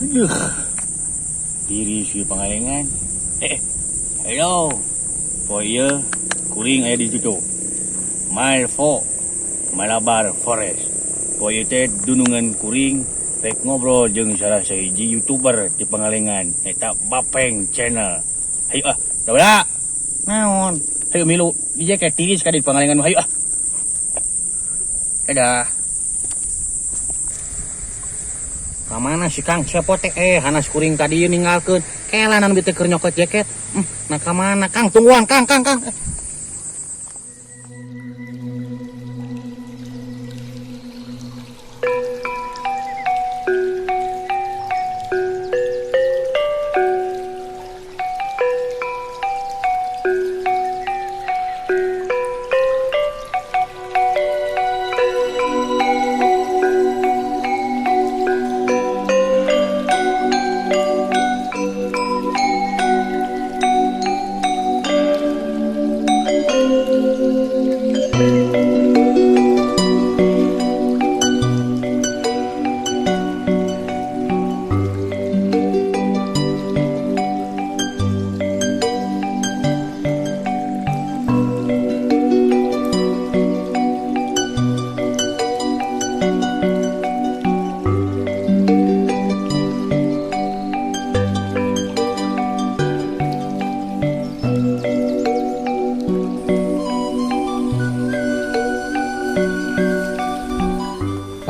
Aduh. Tiris di Pangalengan. Hello. Poe ieu kuring aya di situ. Malfo Malabar Forest. Poe ieu teh dunungan kuring rek ngobrol jeung salah sahiji YouTuber di Pangalengan, eta Bapeng Channel. Hayu ah, da. Naon? Hayu milu, di jaket tiris ka di Pangalengan, hayu ah. Dadah. Kamana si Kang Cepot teh, hanas kuring tadi ninggalkeun. Kelanan bi teh keur nyokot jaket. Nah kamana Kang? Tungguan Kang, Kang, Kang.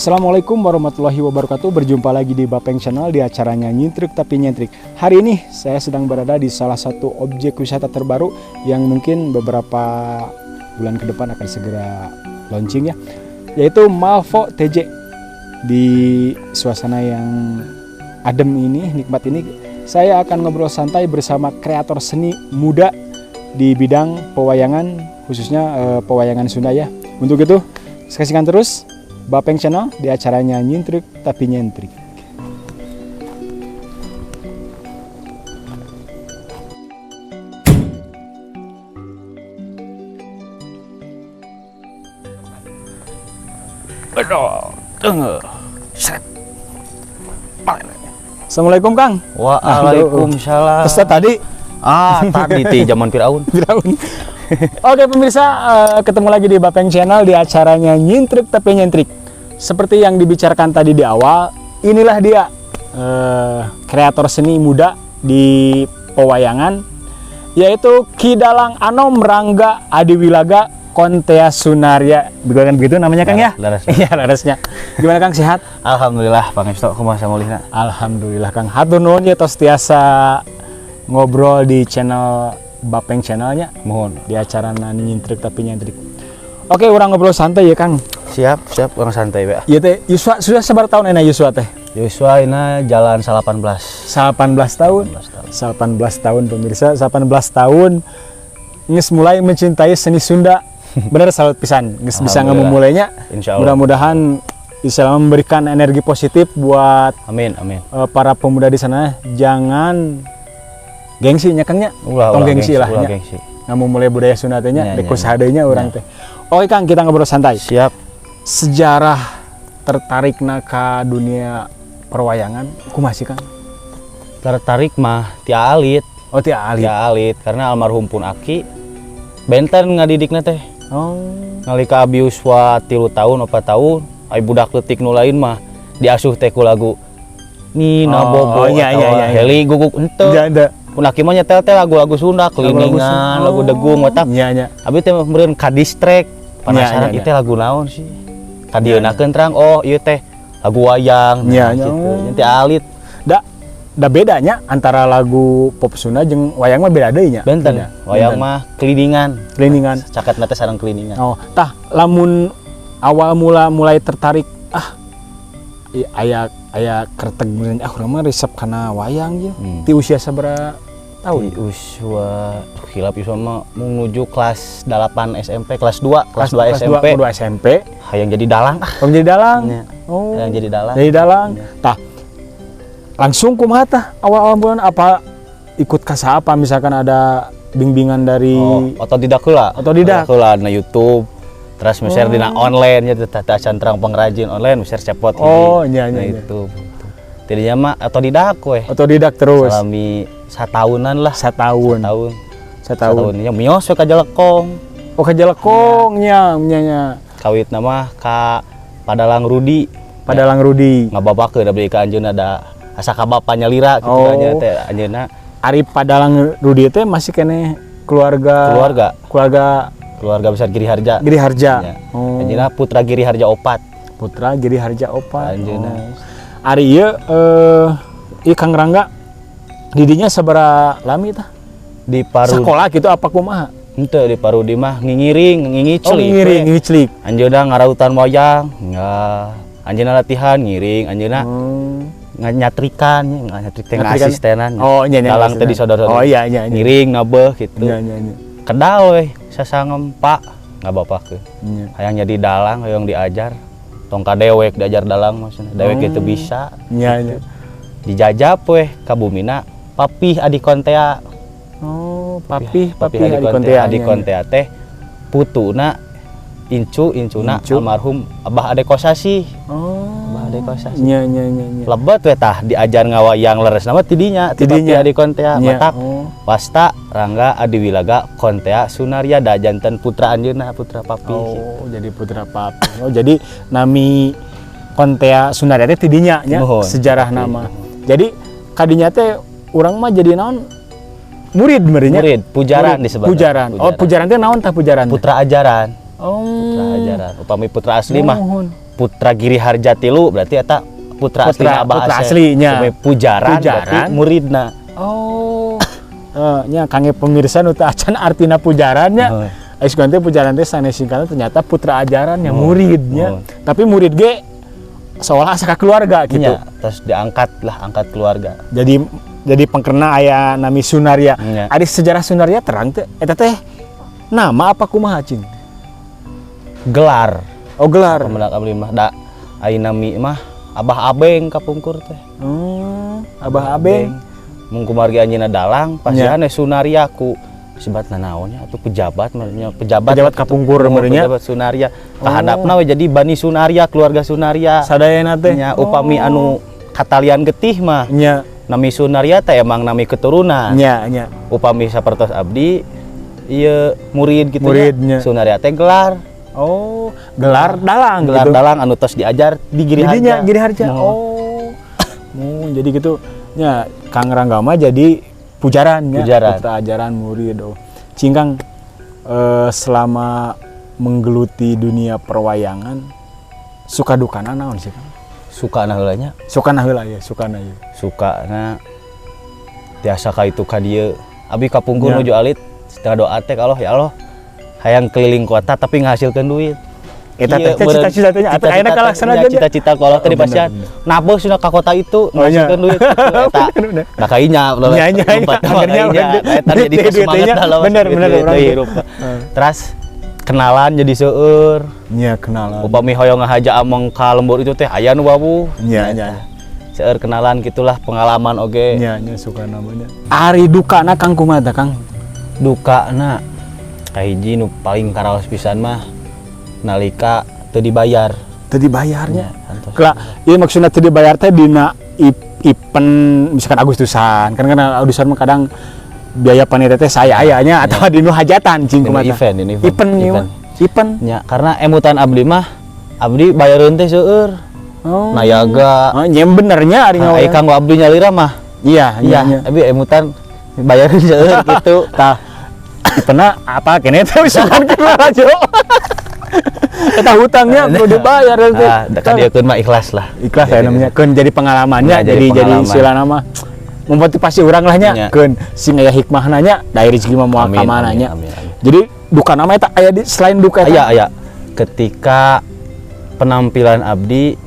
Assalamualaikum warahmatullahi wabarakatuh. Berjumpa lagi di Bapeng Channel di acaranya Nyintrik Tapi Nyentrik. Hari ini saya sedang berada di salah satu objek wisata terbaru yang mungkin beberapa bulan ke depan akan segera launching ya, yaitu Malfo TJ. Di suasana yang adem ini, nikmat ini, saya akan ngobrol santai bersama kreator seni muda di bidang pewayangan, khususnya pewayangan Sunda ya. Untuk itu, saksikan terus Bapeng Channel di acaranya Nyintrik Tapi Nyentrik. Aduh, tunggu. Seret. Assalamualaikum Kang. Waalaikumsalam. Terus tadi tadi ti zaman Firaun. Firaun. Oke pemirsa, ketemu lagi di Bapeng Channel di acaranya Nyintrik Tapi Nyentrik. Seperti yang dibicarakan tadi di awal, inilah dia kreator seni muda di pewayangan, yaitu Ki Dalang Anom Rangga Adiwilaga Kontea Sunarya. Bukan begitu namanya Kang ya? Laras. Iya, larasnya. Gimana Kang, sehat? Alhamdulillah, pangestu kumaha samulihna. Alhamdulillah Kang. Hatur nuhun ya tos tiasa ngobrol di channel Bapeng Channelnya. Mohon. Di acara Nyintrik Tapi Nyentrik. Oke, urang ngobrol santai ya Kang. Siap, siap, urang santai we. Iya teh, Yuswa sudah seberapa tahun enak Yuswa teh? Yuswa ini jalan 18. 18 tahun. 18 tahun pemirsa, 18 tahun geus mulai mencintai seni Sunda. Bener, salut pisan, geus bisa ngemulainya. Insya Allah. Mudah-mudahan bisa memberikan energi positif buat amin, amin. Para pemuda di sana, jangan gengsi nya Kang nya. Tong gengsi lah nya. Ngamumule budaya Sunda teh nya, deku sadeunya urang teh. Oke Kang, kita ngobrol santai. Siap. Sejarah tertarikna ka dunia perwayangan kumaha sih Kang? Tertarik mah ti alit. Oh, ti alit. Ti alit karena almarhum pun aki benten ngadidikna teh. Oh. Nalika abi yuswa 3 tahun 4 tahun, ai budak leutik nu lain mah diasuh teh ku lagu Nina Bobo iya. Heli guguk henteu. Pun aki mah nyetel teh lagu-lagu Sunda, keliningan, lagu degung otak. Iya, iya. Abi teh meureun ka distrek, penasaran ieu teh lagu naon sih? Kadieunakeun terang, oh ieu teh lagu wayang. Iya, nah, gitu. Nya alit. Da bedanya antara lagu pop Sunda jeung wayang mah beda deui nya. Benten. Wayang mah keliningan. Keliningan. Caketna teh sareng keliningan. Oh, tah lamun awal mula mulai tertarik aya aya kerteg urang mah resep kana wayang ye. Ti usia sabaraha tahun? Ti usia hilap yuswa mah menuju kelas 8 SMP, kelas 2, kelas 2 SMP. Kelas 2 SMP. Hayang jadi dalang ah. Hayang jadi dalang. Ya. Oh. Hayang jadi dalang. Jadi dalang. Ya. Tah langsung kumaha tah awal-awal bulan apa ikut kasa apa misalkan ada bimbingan dari otodidak heula. Otodidak. Heula na YouTube. Terus share dina online nya teh tah cantrang pengrajin online share cepot. Oh, iya iya. Itu. Tidinya mah otodidak we. Otodidak terus. Salami sataunan lah. Setahun. Setahun. Setahun. Setahun. Ya mios we ka Jelekong. Oh, ka Jelekong nya nya nya. Kawit nama ka Padalang Rudi. Padalang Rudi. Ngababakeun abdi ka anjeunna, da asa ka bapa nyalira kitu. Oh. Anjeunna teh anjeunna. Ari Padalang Rudi teh masih keneh keluarga? Keluarga. Keluarga. Keluarga besar Giri Harja. Giri Harja. Ya. Oh. Anjeunna putra Giri Harja opat. Putra Giri Harja opat. Anjeunna. Oh. Ari ieu ieu Kang Rangga didinya sabaraha lami tah? Di Parudi. Sekolah gitu apa kumaha? Henteu, di Parudi mah ngingiring, ngingiclik. Oh, ngiring, we. ngiclik. Anjeunna ngarautan wayang, ya. Anjeunna latihan ngiring, anjeunna nyatrikan, nyatrik teh Nyatrikan. ngasistenan. Oh, iya, iya, Dalang teh disodor. Oh, iya. Ngiring nabeuh gitu. Iya. Kedal we sasangem, Pak, ngabapakeun. Iya. Hayang jadi dalang, hayang diajar. Tong ka dewek diajar dalang maksudnya. Dewek itu bisa. Iya. Dijajap weh ka bumina Papih Adi Kontea. Oh, Papih, Papih Adi Adi Kontea, Kontea. Adi Kontea teh putuna incu incuna Incu. Almarhum Abah Ade Kosasi. Oh. Abah Ade Kosasi. Iya. Lebet we tah diajar ngawayang leres nama tidinya ti Tidinya. Papih Adi Kontea. Matak wasta Rangga Adiwilaga Kontea Sunaria da janten putra anjeunna, putra Papih gitu. Oh, jadi putra Papih. Oh, jadi nami Kontea Sunaria teh tidinya nya? Nuhun. Sejarah nama. Jadi kadinya teh urang mah jadi naon, murid meureun nya? Murid, pujaran Murid. disebutna. Pujaran. Oh, pujaran teh naon tah pujaran teh? Putra ajaran. Oh. Putra ajaran. Upami putra asli mah Nuhun. Putra Giri Harja tilu, berarti eta putra asli Abah Putra Asep. aslinya. Upami pujaran, Pujaran. berarti muridna. Oh. Nya kangge pemirsa nu teu acan artina pujaran nya. Oh. Ais teh pujaran teh sanes singkatan, ternyata putra ajaran ya, Oh. muridnya. Oh. Tapi murid ge seolah asa ka keluarga gitu. Nya, terus diangkat lah, angkat keluarga. Jadi pengkerna aya nami Sunaria. Nya. Ari sejarah Sunaria terang teh, eta teh nama apa kumaha cing? Gelar. Oh, gelar. Pemenang abdi mah da ai nami mah Abah Abeng kapungkur teh. Abah Abeng. Mung kumargi anjeunna dalang, pasihan Sunaria ku sebatna naonnya atau pejabat maksudnya, pejabat. Pejabat kapungkur Mun meureun nya. Pejabat Sunaria. Kahadapna we jadi Bani Sunaria, keluarga Sunaria. Sadayana teh. Nya, upami anu katalian getih mah nami Sunaria teh emang nami keturunan. Nya nya. Upami sapertos abdi ieu murid gitu. Muridnya. Nya. Sunaria teh gelar. Oh, gelar dalang Gelar gitu. dalang anu tos diajar di Giri Jadinya Harja. Giri Harja. Mohon. Oh. Oh, jadi gitu nya Kang Rangga mah jadi pujaran nya, Pujaran. Putra ajaran murid. Oh. Cingkang selama menggeluti dunia perwayangan suka dukana naon sih, Kang? Suka na heula nya. Suka na heula ya, suka na ya. Suka na tiasa ka itu ka dieu. Abi kapungkur Ya. nuju alit setengah doa teh kalau ya Allah hayang keliling kota tapi ngahasilkeun duit. Eta Iya, teh cita-cita teh nya, atau ayeuna kalaksanakeun nya? Cita-cita kalau teh Oh, di pasihan bener, nabeuh sudah ka kota itu Oh, iya. ngahasilkeun duit gitu, eta. Bener. Nah kainya Nya. Akhirnya eta jadi duit- semangat duitnya, dalam bener, orang gitu. hirup. Terus kenalan jadi seueur. Nya, kenalan. Upami hoyong ngahaja ameng ka lembur itu teh aya nu wawuh. Nya. Seueur kenalan gitulah, pengalaman oge. Nya suka namanya. Ari dukana Kang kumaha tah, Kang? Dukana kahiji nu paling karaos pisan mah nalika teu dibayar. Teu dibayarnya. Kantos. Kela, ieu maksudnya teu dibayar teh dina event misalkan Agustusan. Kan karena Agustusan mah kadang biaya panitia teh saya ayanya atau di nu hajatan cing Dina kumaha tah? event, dina event. Event ieu mah. Event. Nya, karena emutan abdi mah abdi bayareun teh seueur. Oh. Nayaga. Oh, nya benernya ari Nah, ai ngawayan. kanggo abdi nyalira mah Iya, iya, iya. abi emutan bayareun seueur gitu. Tah. Eventna apa kene teh misalkan kumaha jo. Eta hutangnya perlu dibayar teh. Ah, ka dieukeun mah ikhlas lah. Ikhlas ya namanya keun jadi pengalamannya. Ya, jadi jadi pengalaman. istilah nama memotivasi orang lah nya Nya. keun sing aya hikmahna nya da rezeki mah moal Amin, ka mana amin, nya. amin, amin. Jadi duka nama eta aya di selain duka eta? Aya, aya. Ketika penampilan abdi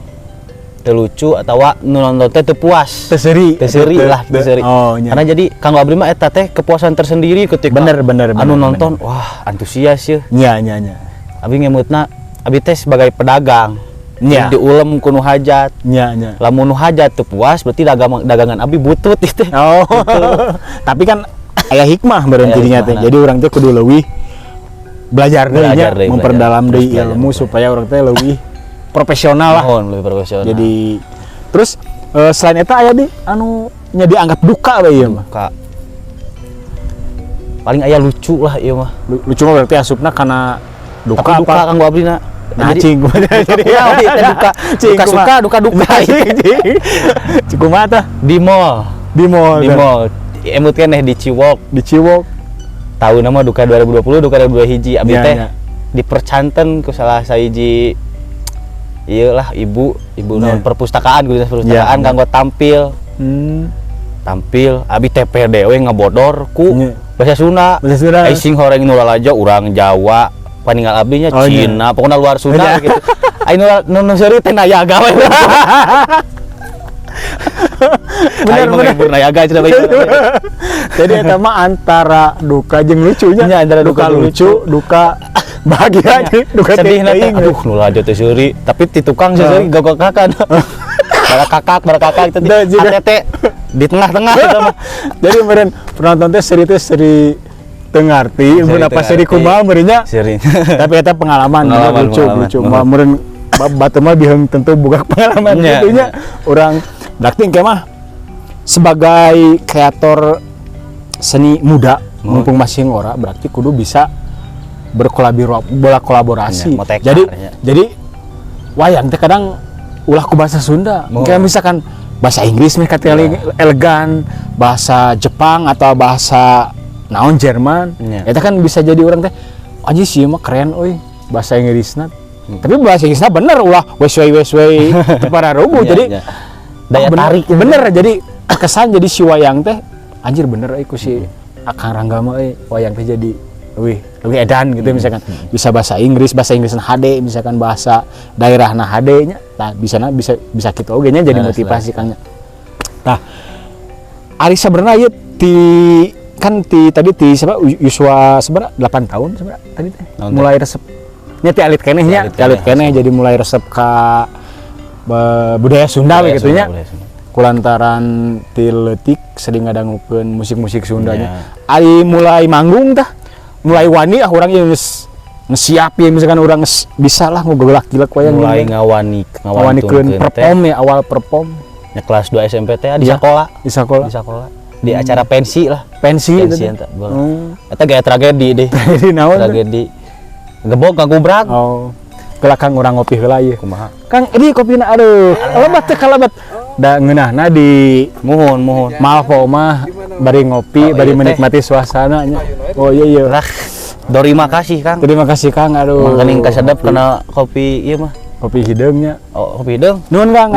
teu lucu atau nu nonton teh teu puas. Teu seuri. Teu seuri lah, teu seuri. Oh nya. Karena jadi kanggo abdi mah eta teh kepuasan tersendiri ketika Bener, anu bener, nonton wah antusias ya. Nya nya nya. Abi ngemutna abi teh sebagai pedagang. Nya. Diulem ku nu hajat. Nya nya. Lamun nu hajat teu puas berarti dagangan abi butut itu. Oh. Tapi kan aya hikmah meureun Aya jadinya teh. hikmahna. Jadi urang teh kudu leuwih belajar deui nya, Belajar deui, memperdalam belajar. deui Terus belajar, ilmu belajar. supaya urang teh leuwih profesional lah. Mohon lebih profesional. Jadi terus Selain eta aya di anu nya dianggap duka we ieu mah? Duka. Paling aya lucu lah ieu mah. Lucu mah berarti asupna kana duka. Tapi duka apa? Kanggo abdi na. Nah, cing, jadi kumaha teh duka? Cing, Duka kumaha? suka, duka duka. Cing, cing. Cing, kumaha tah? Di mall. Di mall. Di Tah. mall. Emut keneh di Ciwalk. Di Ciwalk. Tahun nama duka 2020, duka 2021 abdi Ya, teh ya. dipercanten ku salah sahiji ieu lah, ibu ibu Ya. naon, perpustakaan, ku dinas perpustakaan Ya, ya. kanggo tampil. Tampil abi teh pede we ngabodor ku bahasa Sunda. Bahasa Sunda. Ai sing horeng nu lalajo urang Jawa, paningal abdi nya Oh, iya. Cina, pokoknya luar Sunda gitu. Ai nu nu nu seuri teh nayaga we. Bener, Ai bener. menghibur nayaga cenah bae. Jadi eta mah antara duka jeung lucunya. Nya, antara duka, duka jeung lucu, duka bahagia, jeung duka Sedih na teh, teuing. aduh, nu lalajo teh seuri, tapi ti tukang seuri gagok-gagakan. Bara kakak, bara kakak itu Da, juga. ATT di tengah-tengah itu mah. Jadi meureun penonton teh seri teu ngarti, Seri mun teu apa seri ngarti. kumaha meureunnya. Seri. Tapi eta pengalaman, bener, Pengalaman, lucu, pengalaman. lucu. Mah meureun batur mah biheung tentu boga pengalaman kitu nya. Urang berarti engke mah sebagai kreator seni muda, mumpung masih ngora, berarti kudu bisa berkolaborasi. Nya, motekar, Jadi nya. jadi wayang teh kadang ulah ku bahasa Sunda. Kayak misalkan bahasa Inggris mah katingali elegan, bahasa Jepang atau bahasa naon, Jerman. Eta kan bisa jadi orang teh anjir sih mah keren euy bahasa Inggrisna. Tapi bahasa Inggrisna bener, ulah wes wey wes wey teu pararuguh. Jadi Daya oh, bener, tarik. Bener, jadi kesan jadi si wayang teh anjir bener euy ku si Akang Rangga mah euy, wayang teh jadi lebih lebih edan gitu. Misalkan bisa bahasa Inggris, bahasa Inggris HD, misalkan bahasa daerah nah HD nya, nah bisa, nah bisa bisa gitu oge nya, jadi motivasi kan nya. Nah, ari sebenarnya ieu ti kan ti tadi ti siapa, yuswa sebenarnya 8 tahun sebenarnya tadi teh Naon teh? Mulai resep nya ti alit keneh nya. Ti alit Ti alit keneh, keneh jadi mulai resep ka budaya Sunda we Budaya gitu nya. Sunda, budaya Sunda. Kulantaran ti leutik sering ngadangukeun musik-musik Sundanya. Ya. Ari mulai manggung tah, mulai wani ah urang ieu geus ngesiap ya, misalkan urang geus bisa lah ngogelak-gilek wayang Mulai gini. ngawani. Ngawanikeun perform ya, awal perform. Ya, kelas 2 SMP teh di Ya. sekolah. Di sekolah. Di sekolah, di acara pensi lah. Pensi itu Pensi teh. eta bola. Eta gaya tragedi deh. Jadi naon teh? Tragedi gebog ngagubrak. Oh. Kelak Kang, urang ngopi heula ieu. Kumaha? Kang, ini kopina, aduh, lebat teh kalebat. Da ngeunahna di Muhun, muhun. Malvo mah bari ngopi, Oh, bari iya teh. menikmati suasananya. Oh iya iya. Lah, terima kasih, Kang. Terima kasih, Kang, aduh. Mangkaning kasedap kena kopi ieu mah. Kopi hideungnya. Oh, kopi hideung. Nuhun, Kang.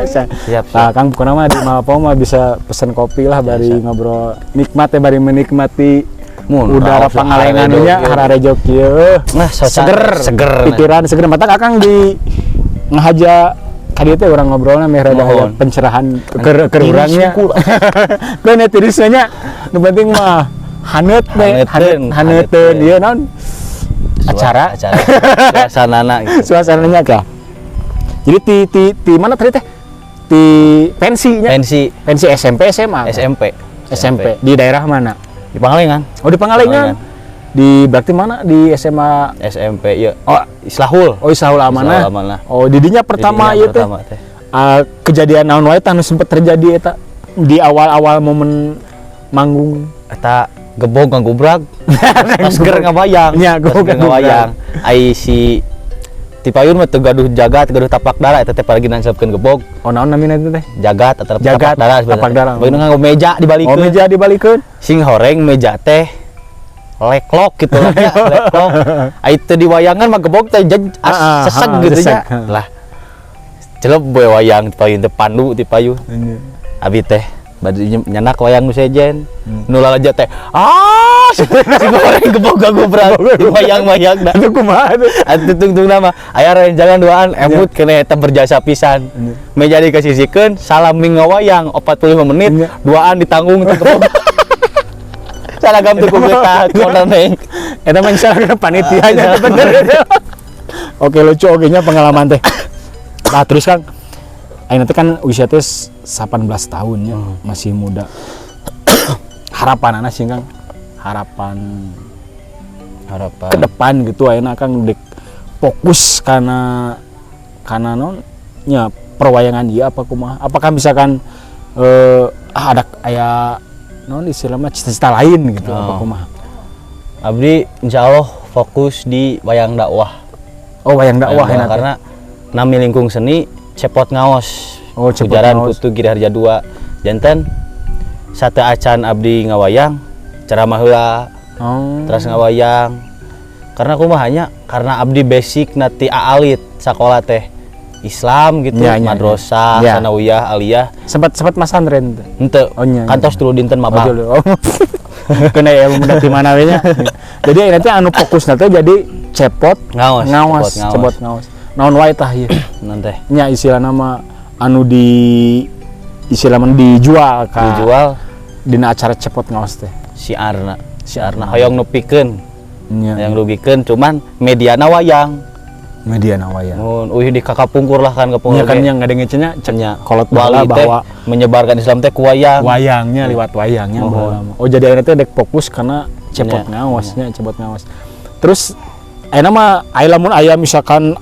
Siap, siap. Nah, Kang, pokoknya mah di Malvo mah bisa pesen kopi lah bari ngobrol. Nikmat ya, bari menikmati Mun, udara raos lah, Pangalengan harejo nya, kieu. hararejo kieu. Nah, Seger, seger. Pikiran seger. Mata Akang di ngahaja ka dieu teh urang ngobrolna meh rada aya Mohon. pencerahan keur keur Tiris urangnya. hungkul. Keun ya tirisnya nya. Nu penting mah haneut we, haneut Haneuteun, haneuteun haneuteun. ieu naon? Acara. Acara suasanana gitu. Suasananya kah. Jadi ti ti ti mana tadi teh? Ti pensi nya. Pensi. Pensi SMP, SMA? SMP. SMP. Di daerah mana? Di Pangalengan. Oh, di Pangalengan. Di berarti mana, di SMA? SMP ya. Oh, Islahul. Oh, Islahul Amanah. Islahul Amanah. Oh, didinya pertama Didinya ieu teh. pertama teh. Ah, kejadian naon wae tah nu sempet terjadi eta di awal-awal momen manggung? Eta gebog ngagubrak. Pas ger ngabayang. Nya, Pas gebog ger ngabayang. Ai si tipayun mah teu gaduh jagat, gaduh tapak dara eta teh paragi nancapkeun gebog. Oh, naon namina itu teh? Jagat atau Jagat, tapak dara sebenarnya. tapak dara. Bageuna nganggo meja dibalikeun. Oh, meja dibalikeun. Sing horeng meja teh leklok gitu lah ya, leklok. Ai teu di wayangan mah gebog teh seseg gitu seseg, nya. Lah. Celep we wayang tipayun teh pandu tipayun. Abi teh bade nyanak wayang nu sejen. Nu lalajo teh ah si goreng gebog gagubrak di wayang-wayang da. Itu kumaha tuh? Atuh tungtung nama aya rencangan duaan emut kena eta berjasa pisan. Meja dikasisikeun salami ngawayang 45 menit duaan ditanggung teh gebog. Seragam tuh kubleka konaneng. Eta mah salah panitianya bener. Oke, lucu oge nya pengalaman teh. Nah, terus Kang, ayeuna teh kan usia teh 18 tahun ya, masih muda. Harapan anak sih, Kang. Harapan Harapan ke depan gitu ayeuna Kang dek fokus karena naon nya perwayangan ieu apa kumaha? Apakah misalkan ada aya naon istilah mah cita-cita lain gitu, apa kumaha? Abdi insya Allah fokus di wayang dakwah. Oh, wayang dakwah. Wayang Enak. Karena nami lingkung seni Cepot Ngaos. Oh, Cepot Pujaran Ngaos. Putu Giri Harja 2. Janten sateuacan abdi ngawayang ceramah heula, terus ngawayang. Karena kumaha nya? Karena abdi basic na ti alit sakola teh Islam gitu, madrasah, sanawiyah, aliyah. Sempat sempat masantren teh? Henteu. Oh, nya, nya. Kantos dulu dinten Oh, mabah. dulu. Oh. Kena ilmu dari mana we nya. Jadi nanti anu fokus nanti jadi cepot Ngaos, ngaos, cepot ngaos. Cepot ngaos. Naon wae tah ieu? Nanti Nya istilah nama anu di istilah mah dijual ka dijual dina acara cepot ngaos teh. Syiarna, syiarna hoyong nepikeun, hoyong dugikeun, cuman mediana wayang. Media wayang. Mun uih di kakapungkur lah kan kapungkur. Nya kan ge. yang ngadengeceunnya cek Nya. kolot Wali baheula teh bahwa menyebarkan Islam teh ku wayang. Wayangnya liwat wayangnya Mohon. baheula mah. Oh, jadi akhirnya teh dek fokus karena cepot ngaosnya, cepot ngaos. Terus ayeuna mah aya lamun aya misalkan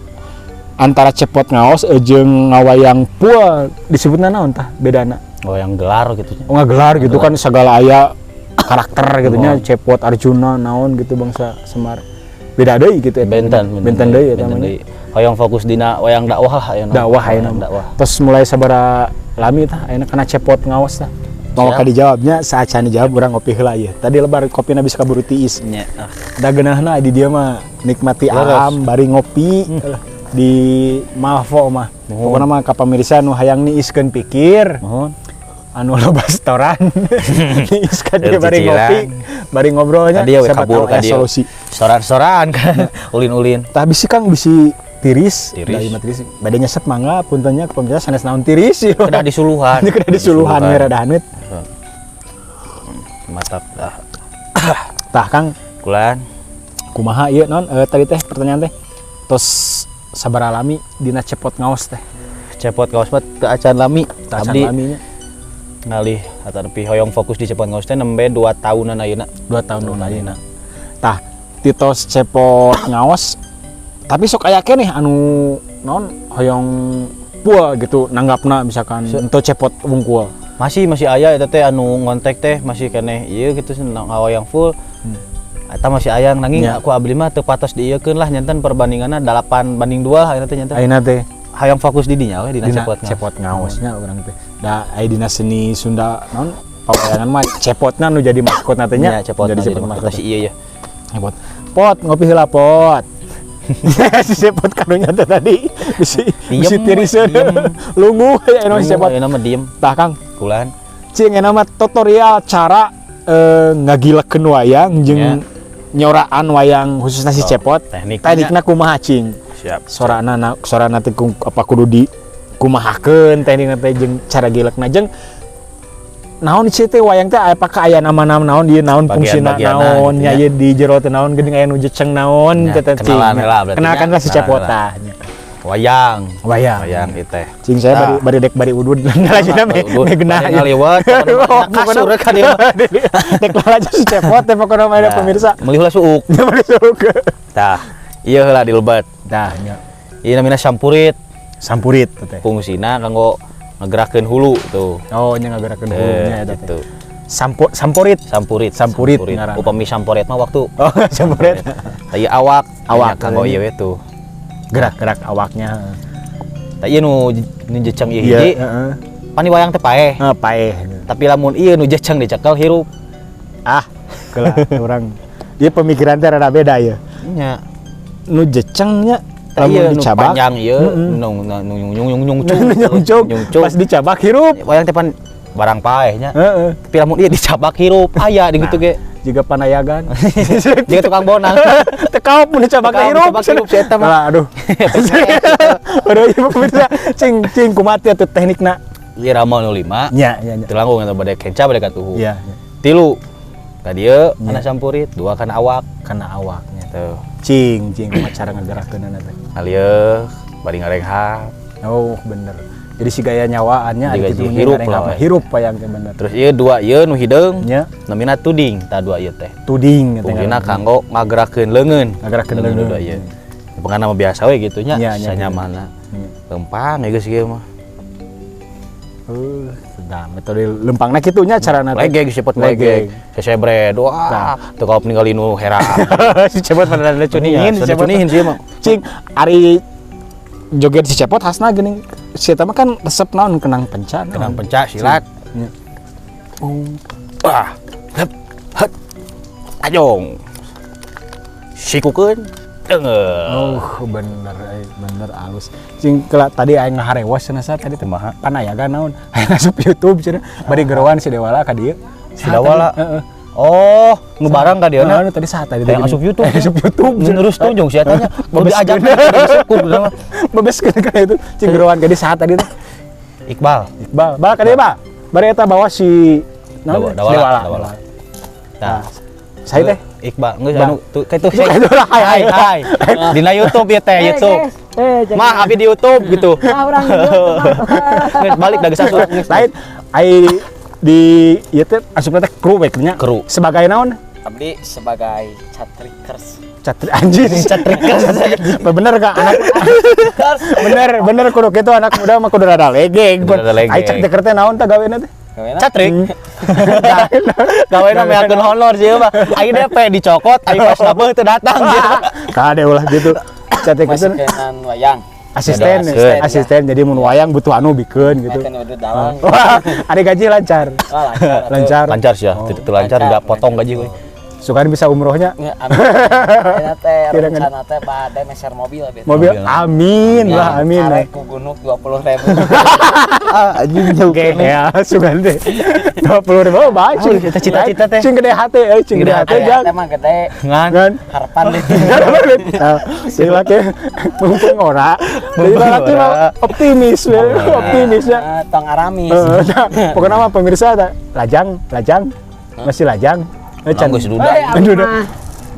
antara cepot ngaos jeung ngawayang pul disebutna naon tah bedana? Wayang gelar gitu nya. Oh, ngagelar gitu kan segala aya karakter gitu nya, Cepot Arjuna naon gitu, bangsa Semar. Beda deui gitu eta. Benten. Benten deui eta Benten mah nya. deui. Hoyong fokus dina wayang dakwah lah ayeuna. Dakwah ayeuna Wayang mah. Dakwah. Terus mulai sabaraha lami tah ayeuna kana cepot ngaos tah? Mau Siap. ka dijawabnya, saacan dijawab urang ngopi heula ieu. Tadi lebar kopina bisa kaburu tiis. Nya. Ah. Da geunahna di dieu mah nikmati Leres. alam bari ngopi di Malvo mah. Pokokna mah ka pamirsa nu hayang niiskeun pikir, Mohon. Anu loba setoran niis ka dieu bari Cicilan. Ngopi, bari ngobrolnya. Tadi ya we Siapa kabur tahu ka aya dieu. solusi. Soran-soran kan. Ulin-ulin. Tah bisi Kang, bisi tiris, Tiris. dari mah tiris. Bade nyesep mangga punten nya ke pemirsa sanes naon tiris ieu. Kedah disuluhan. Ini kedah disuluhan we rada haneut. Mantap dah. Tah Kang, Kulan. Kumaha ieu non tadi teh pertanyaan teh tos sabaraha lami dina cepot ngaos teh? Cepot ngaos mah teu acan lami. Teu acan Abdi laminya. Ngalih atau lebih hoyong fokus di cepot ngaos teh nembe 2 tahunan ayeuna. 2 tahun nu ayeuna. Tah, ti tos cepot ngaos tapi sok aya keneh anu non hoyong pul gitu nanggapna misalkan untuk cepot wungkul? Masih masih aya eta teh anu ngontek teh masih keneh ieu gitu ngawayang full. Eta masih aya nanging aku abdi mah teu patos diieukeun lah, nyanten perbandinganna 8:2 ayeuna teh nyanten. Ayeuna teh Hayang fokus di dinya we dina dina cepot ngaos. Cepot ngaosnya urang teh da aya dina seni Sunda non pawayangan mah cepotna nu jadi maskot teh nya. Nya cepot jadi jadi cepot maskot maskot si ieu ya. Cepot pot ngopi heula pot si cepot karunya teh tadi bisi bisi Diem, tiriseun diem. lungu ya si cepot. Ayeuna mah diem. Tah Kang, Kulan. Cing enak mah tutorial cara ngagilekeun wayang jeung nyoraan wayang khususnya si Oh, cepot. tekniknya. Teknikna kumaha, cing? Siap. Sorana na, sorana teh apa kudu di kumahakeun teknikna teh jeung cara gilekna jeung naon sih teh wayang teh, apakah aya nama-nama naon ieu naon fungsina Bagian-bagianna naon gitu nya ya. Ieu di jero teh naon geuning aya nu jeceng naon Ya, teh teh, cing. kenalan heula berarti Kenalkan nya. lah si Kenalan cepot heula. tah nya. Wayang. Wayang. Wayang ieu teh. Cing, saya Tah. bari bari dek bari udud lajina me me genah Bari ngaliwet, pokona kasur kan ieu mah. Dek aja si cepot teh pokona mah ada Nah, pemirsa. Meuli heula suuk. Bari suuk. Tah, ieu heula dilebet. Tah nya. Ieu namina sampurit. Sampurit teh. Fungsina kanggo ngegerakeun hulu tuh. Oh, nya ngagerakeun hulunya eta teh. Gitu. Samporit. Sampurit. Sampurit ngaranna. Upami samporit mah waktu. Oh, sampurit. Tah ieu awak, Awak, nya kanggo iya. ieu we tuh. Gerak-gerak awaknya. Tah ieu nu nu jeceng ieu Iya, hiji, heeh. pani wayang teh paeh. Heeh, paeh. Tapi lamun ieu nu jeceng dicekel hirup. Ah, kelah orang. Dia pemikiran teh rada beda ya. Nya. Nu jecengnya Tah ieu lamun nu dicabak panjang ieu nu nu nu nyung nyung nyungcung. Nu nyungcung, Nyungcung. pas dicabak hirup. Wayang teh pan barang paeh nya. Heeh. Tapi lamun ieu dicabak hirup aya di gitu ge. Jiga panayagan. Jiga tukang bonang. Tekau mun dicabak Tekau hirup. dicabak hirup, si eta mah. Alah, aduh. Aduh, ieu pemirsa, cing cing kumaha atuh teknikna? Ieu rama nu 5. Nya, nya, nya. Teu langkung eta bade kenca bade katuhu. Iya, nya. Tilu. Ka dieu kana sampurit, dua kana awak. Kana awaknya. Tuh. Cing, cing kumaha cara ngagerakeunana teh? Ngalieuh bari ngarenghap. Oh, bener. Jadi si gaya nyawaannya Jadi ada gaya gitu hirup lah, we. hirup wayang teh bener. Terus ieu dua ieu nu hideung. Nya. Namina tuding tah dua ieu teh. Tuding teh Fungsina ngaranna. kanggo ngagerakeun leungeun. Ngagerakeun leungeun. Dua ieu. Pengana mah biasa we gitu nya, Nya, nya, sanyamanna. Nya. Lempang ya geus ieu mah. Nah, metode lempangna kitu nya carana teh. Legeg si Cepot, legeg. Sesebred. Wah, teu kaop ningali nu heran. Si Cepot pada ada cunihin, si Iya, Cepot. Cunihin sih mah. Cing, ari joget si Cepot khasna geuning si eta mah kan resep naon, kendang penca. Naon? Kendang penca silat. Nya. Oh. Wah, hep, het. Ajong. Sikukeun. Deungeur. Oh, bener, eh, bener alus. Cing, kela tadi aing ngaharewas cenah sa tadi teh. Kumaha? Pan aya ga naon? Aya ngasup YouTube cenah. Bari geroan si Dewala ka dieu. Si Dewala? Heeh. Oh, nu barang ka dieu Nah, tadi saha tadi? Hayang asup YouTube. Hayang asup YouTube. Terus tunjung si eta nya. Kudu diajak syukur. Bebeskeun ka itu. Cing, geroan ka dieu saha tadi teh? Iqbal. Iqbal. Bal ka dieu, Ba. Bari eta bawa si naon? Dawala, Si Dewala. Dawala. Nah, Saya teh Iqbal, geus Bang. anu tuh kayak tuh. Kayak itu lah, hai, Hai, hai. hai. Dina YouTube ya teh, YouTube. Eh, Mah abi di YouTube gitu. Ah, urang di YouTube. Geus balik da geus asup. Lain ai di ieu teh asupna teh kru we nya. Kru. Sebagai naon? Abdi sebagai catrikers. Catri anjir. Catrikers. Bener gak anak bener bener kudu kitu, anak muda mah kudu rada legeg. Kudu rada legeg. Ai cek teh naon tah gawena teh? Catrik. Gawena meakeun honor sih mah. Aing DP dicokot, aing pas nabeuh teu datang sih. Kade ulah gitu. Catrik itu Masih wayang. Asisten, Asisten. asisten. Jadi mun wayang butuh anu bikeun gitu. Makan udah dalang. Wah, ada gaji lancar. Wah, lancar. Atuh. Lancar. Lancar sih ya, teu lancar enggak potong gaji gue. Sukan bisa umrohnya. Ya, amin. Ayeuna teh Tidak rencana teh bade meser mobil abdi. Mobil, Mobil. amin lah, amin. Karek ku gunuk 20.000. Ah, anjing jauh. Oke, ya, sugan teh. 20.000 oh, baca. Oh, cita-cita teh. Cing gede hati, eh, cing gede hati, Aya jang. teh mah gede. Ngan. Ngan. Harapan deh. Nah, si laki mumpung ora. Jadi Mumpung laki mah ora. optimis, we. Optimis ya. Eh, tong aramis. Heeh, nah, pokoknya mah pemirsa tah, lajang, lajang, masih lajang. Eh, Nah, geus duda. Eh, abdi Duda. mah.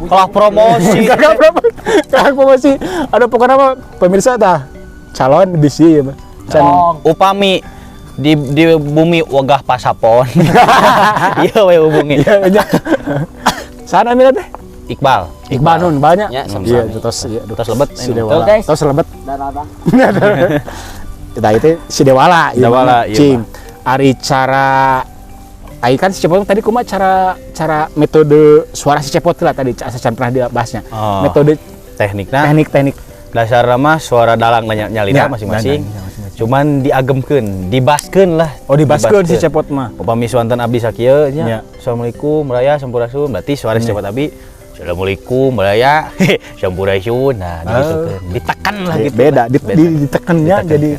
Kalah promosi. Kakak promosi, kakak promosi. Ada pokoknya mah pemirsa tah calon bisi ya, mah. Can Tong. Upami di bumi wegah pasapon. Iya we hubungi. Iya, iya. Sana mina teh? Iqbal. Iqbal nun banyak. Ya, sama-sama. Iya, tos iya, aduh. Tos lebet, si ini. Dewala. Tuh, guys. Tos lebet. Dan abang. Nah, itu si Dewala, ieu Dewala, mah. iya, Cing. Ari cara Ai kan si Cepot tadi kumaha cara cara metode suara si Cepot lah tadi asa can pernah dibahasnya. Oh. Metode Teknikna teknik-teknik dasar mah suara dalang nanya nyalira Ya, masing-masing. dan- masing-masing. Cuman diagemkeun, dibaskeun lah. Oh, dibaskeun si Cepot mah. Upami suanten abdi sakieu Ya. nya. Assalamualaikum baraya sampurasun. Berarti suara si Cepot abdi Assalamualaikum baraya sampurasun. Nah, digitukeun. Ditekan lah gitu. Beda, lah. ditekannya Ditekan. jadi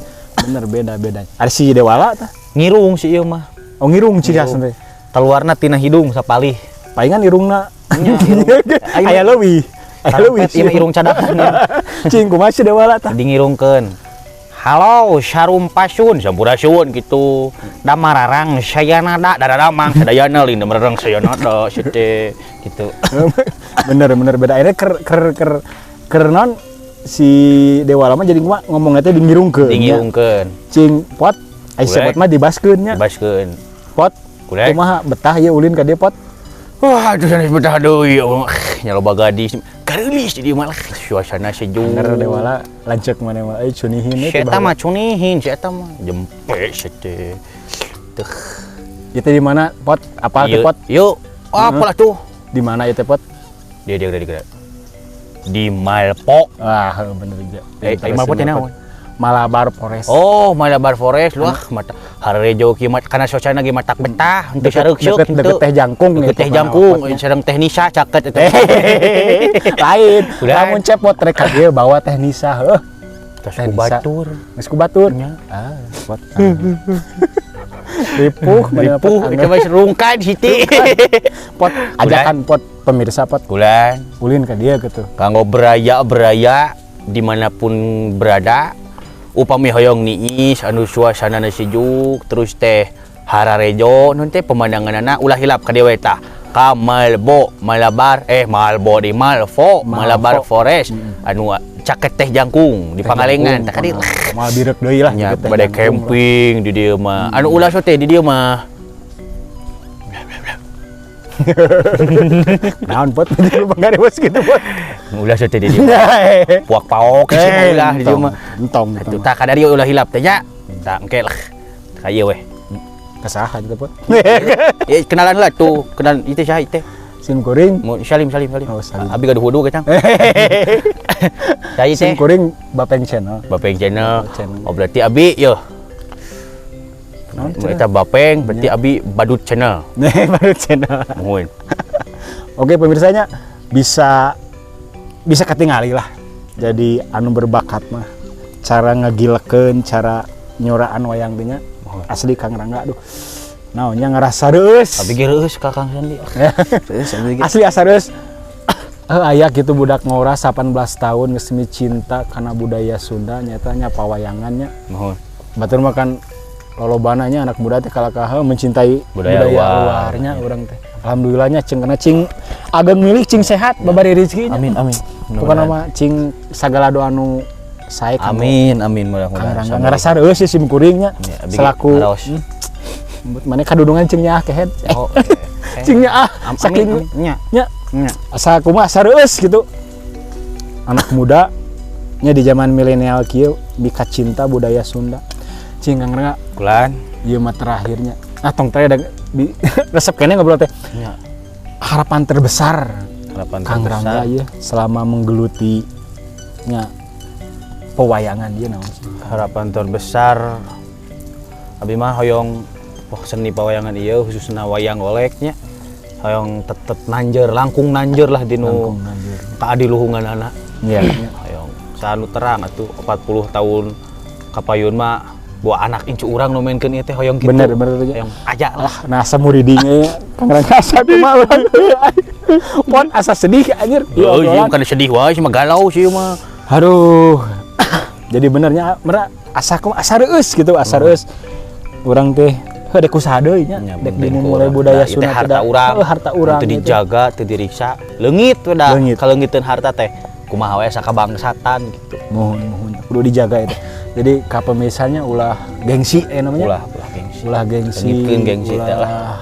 bener beda beda. Ada si Dewala tah. Ngirung si ieu mah. Oh, ngirung ciri khas teh. Keluarna tina hidung sapalih. Palingan irungna. Aya Aya leuwih. Aya leuwih. Ieu mah irung cadangan ya. Cing, kumaha si Dewala tah? Di ngirungkeun. Halo, sarumpasun, sampurasun gitu. Damararang sayanada, daradamang sadayana lin damararang sayanada sete gitu. Bener bener beda. Akhirnya ker ker ker ker non si Dewala mah jadi kumaha ngomongnya teh dingirungkeun. Di ngirungkeun. Cing pot ai si Cepot mah dibaskeun nya. Dibaskeun. Pot Kulek. kumaha betah ya ulin ka dieu, Pot? Wah, aduh sanes betah deui. Ya Allah, nya loba gadis. Gareulis di dieu mah lah. Suasana sejuk. Bener Dewala lanceuk mana mah euy cunihin Si eta mah cunihin, si eta mah jempe sete. Tuh. Itu di mana, Pot? Apa teh, Yuk, Pot? yuk. Apalah tuh? Di mana itu, Pot? Dia dia dia dia. Di Malpo. Ah, bener aja. Eh, eh, Malpo teh naon? Malabar Forest. Oh, Malabar Forest lu ah mata harejo kieu mah kana suasana ge matak betah, henteu sareukseuk. Deket deket teh jangkung. Deket teh jangkung, sareng teh Nisa caket eta. Lain. Udah. Lamun Cepot rek ka dieu bawa teh Nisa heuh. Tos Teh ku Nisa. batur. Geus ku batur. Ah, Pot. Ripuh, mana Ripuh, Pot, itu mah rungkad Siti. Pot, ajakan Pot pemirsa, Pot, Bulan ulin ke dia gitu. Kanggo beraya-beraya dimanapun berada, upami hoyong niis anu suasana sejuk terus teh hararejo nun teh pemandanganana, ulah hilap ka dieu we tah, ka Malbo Malabar, eh, Malbo di Malvo. Malvo. Malabar Forest anu caket teh jangkung di Pangalengan tah ka dieu. Moal birek deui lah Nya gitu, teh bade jangkung lah. Camping di dieu mah anu ulah so teh di dieu mah. Naon, Pot? Jadi lu bos gitu, Pot. Ulah so teh di dieu mah puak paok sih ulah di dieu mah. Entong, Atuh entong. tah kadari ulah hilap teh nya. Tah engke lah. Ka ieu weh. Ka saha gitu, Pot? Eh, kenalan lah tuh, kenalan itu saha itu? Sim kuring. Mau salim, salim, salim. Oh, salim. Abi gaduh wudu kacang. Saya Sim teh kuring Bapeng Channel. Bapeng Channel. Channel. Oh, berarti abi yo. Naon? Eta Bapeng berarti abi Badut Channel. Nih, Badut Channel. Muhun. Oke, pemirsanya bisa bisa ketingali lah. Jadi anu berbakat mah cara ngegilekeun, cara nyoraan wayang teh nya. Asli Kang Rangga, aduh. Naonnya ngerasa reus. Abi ge reueus ka Kang Sandi. Reueus abi ge. Asli asa reus. Eh, aya gitu budak ngora 18 tahun geus cinta karena budaya Sunda, nyatanya pawayangannya. Muhun. Batur mah kan lolobana nya anak muda teh kalakaha mencintai budaya budaya, luar. Luarnya urang teh. Alhamdulillahnya cing kena cing ageng milik, cing sehat, babari rezeki nya. Amin, amin. Pokokna mah cing sagala doa anu sae kanggo Amin, amin, Kang mudah-mudahan. Rangga. Ngerasa reueus sih sim kuringnya Ya, abi ge selaku ngaraos. Mana kadudungan cing nyaah kehed. Oh, Cing nyaah saking amin, nya. Nya. Nya. Asa kumaha, asa reueus gitu. Anak muda nya di zaman milenial kieu bika cinta budaya Sunda. Cing, Kang Rangga, Kulan. Ieu mah terakhirnya. Ah, tong teh da di resep keneh ngobrol teh. Nya. Harapan terbesar Harapan Kang terbesar. Rangga ieu selama menggeluti nya pewayangan ieu naon sih? Harapan terbesar abi mah hoyong, wah, seni pawayangan ieu khususna wayang goleknya hoyong tetep nanjer, langkung nanjer lah dinu Langkung nanjer. Kaadiluhungan anak. Iya. Hoyong sanu terang atuh 40 tahun kapayun mah buah anak incu urang nu mainkeun ieu teh, hoyong kitu. Bener, bener aja. Hoyong aja lah. Nah, asa muriding Kang Rangga, asa kumaha urang. Pon asa sedih anjir. Ieu Oh, iya, obrolan. bukan sedih wae sih mah, galau sih mah. Aduh. Jadi benernya mera asa kumaha, asa reueus gitu, asa reueus. Urang teh heuh dek usaha deui nya, Nya, dek penting ku dimulai urang. budaya Nah, ieu teh Sunda harta tidak- urang. Heuh, harta urang Teu gitu. dijaga, teu diriksa, leungit we da. Leungit. Kaleungiteun harta teh kumaha wae sakabangsatan gitu. Muhun, muhun, kudu dijaga itu. Jadi ka pemirsanya ulah gengsi namanya. Ulah, ulah gengsi. Ulah gengsi. Leungitkeun gengsi teh lah.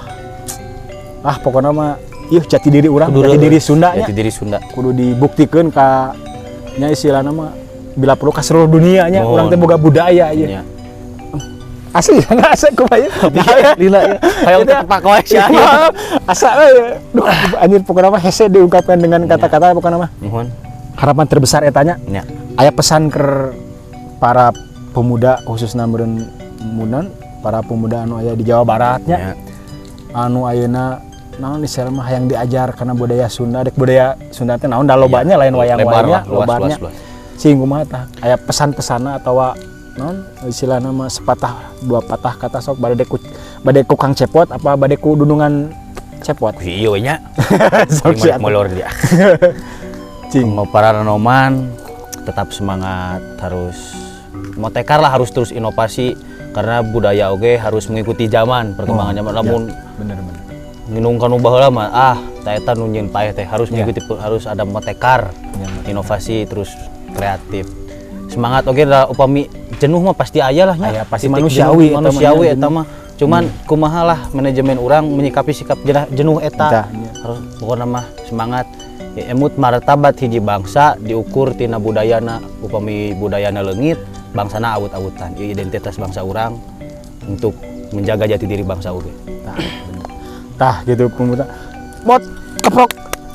Ah, pokoknya mah ieu jati diri urang, Kudu jati diri reueus. Sunda nya. Jati diri Sunda. Kudu dibuktikan ka nya istilahna mah bila perlu ka seluruh dunia nya Muhun. urang teh boga budaya ieu. Nya. Asli asa kumaha ieu? Lila ya. Hoyong Gitu. teu tepak wae sia. Asa euy. Duh, anjir, pokoknya mah hese diungkapkan dengan kata-kata, pokoknya mah. Muhun. Harapan terbesar etanya Nya. aya pesan ke para pemuda khususnya meureun munan para pemuda anu aya di Jawa Baratnya Nya. Anu ayeuna naon istilahna mah hayang diajar karena budaya Sunda, dek budaya Sunda teh naon da lobanya lain wayang Lebar wayangnya lah, luas, lobarnya luas, luas. Sing kumaha tah, aya pesan-pesanna atawa naon istilahna mah sepatah dua patah kata sok bade ku Kang Cepot apa bade ku dunungan Cepot? Ku ieu we nya. Sok Kuring siap. molor dia. Cing. Mau para renoman tetap semangat, harus motekar lah, harus terus inovasi karena budaya oge harus mengikuti zaman, perkembangan zaman. Lamun Bener bener. Nginung kanu baheula mah, ah, ta eta nu nyieun paeh teh. Harus mengikuti, harus ada motekar, inovasi, terus kreatif, semangat oge da. Upami jenuh mah pasti aya lah nya. Aya, pasti. Titik Manusiawi jenuh, eta mah manusiawi nya, eta mah. Cuman kumaha lah manajemen urang menyikapi sikap jenuh, jenuh eta. Eta, nya. Harus pokokna mah semangat ya, emut martabat hiji bangsa diukur tina budayana. Upami budayana leungit, bangsana awut-awutan. Ieu identitas bangsa urang, untuk menjaga jati diri bangsa oge. Tah, bener. Tah gitu pemuda. Bot keprok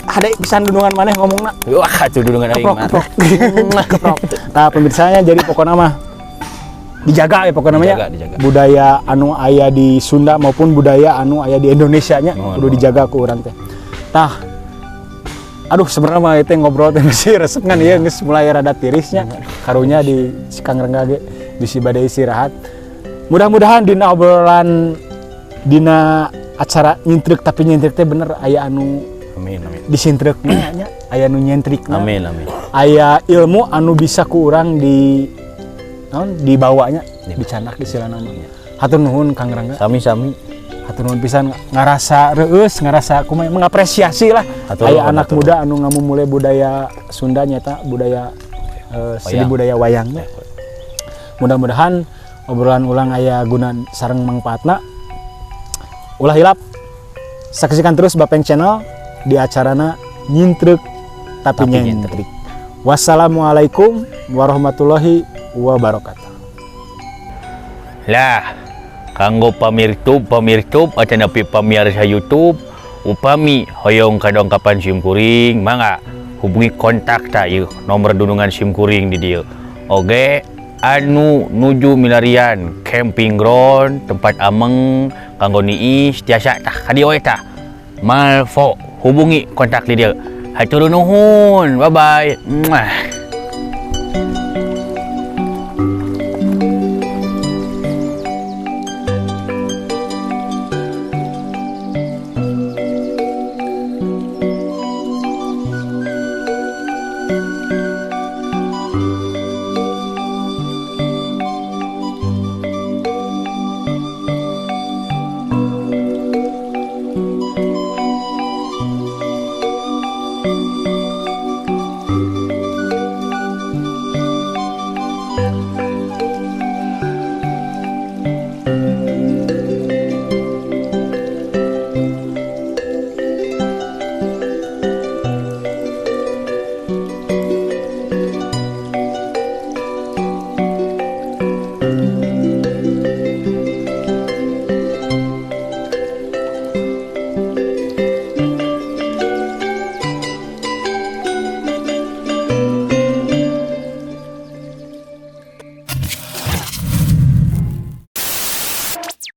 hade pisan dunungan maneh ngomongna. Wah, atuh dulungan aing Keprok, mah. Keprok. Keprok. Tah, pemirsanya, jadi pokoknya mah dijaga ya pokoknya namanya. Dijaga, dijaga. Budaya anu aya di Sunda maupun budaya anu aya di Indonesia nya Muhun, kudu muhun. Dijaga ku urang teh. Tah. Aduh, sebenarnya mah itu ngobrol teh masih resep kan ieu geus mulai rada tirisnya. Karunya di si Kang Rangga ge bisi bade istirahat. Mudah-mudahan dina obrolan dina acara nyintreuk tapi nyintreuk teh bener aya anu Amin, amin. disintreukna nya, aya nu nyentrikna. Amin, amin. Aya ilmu anu bisa ku urang di naon dibawanya, dicandak di silana mah. Hatur nuhun, Kang Rangga. Sami-sami. Hatur nuhun pisan, ngarasa reueus, ngarasa kumaha, mengapresiasi lah. Hatur Aya nuhun, anak hatur muda anu ngamumule budaya Sunda nyata budaya seni Wayang. Budaya wayangnya. Mudah-mudahan obrolan urang aya guna sareng mangpaatna. Ulah hilap saksikan terus Bapeng Channel di acarana nyintreuk tapi, Tapi nyentrik. Wassalamualaikum warahmatullahi wabarakatuh. Lah. Kanggo pamirtub pamirtub atanapi pamiarsa YouTube, upami hoyong kadongkapan sim kuring, mangga hubungi kontak ta ieu nomor dunungan sim kuring di dieu. Oge anu nuju milarian camping ground, tempat ameng kanggo niis, tiasa tah ka dieu we tah. Malfo, hubungi kontak di dieu. Hatur nuhun, bye bye. Muah.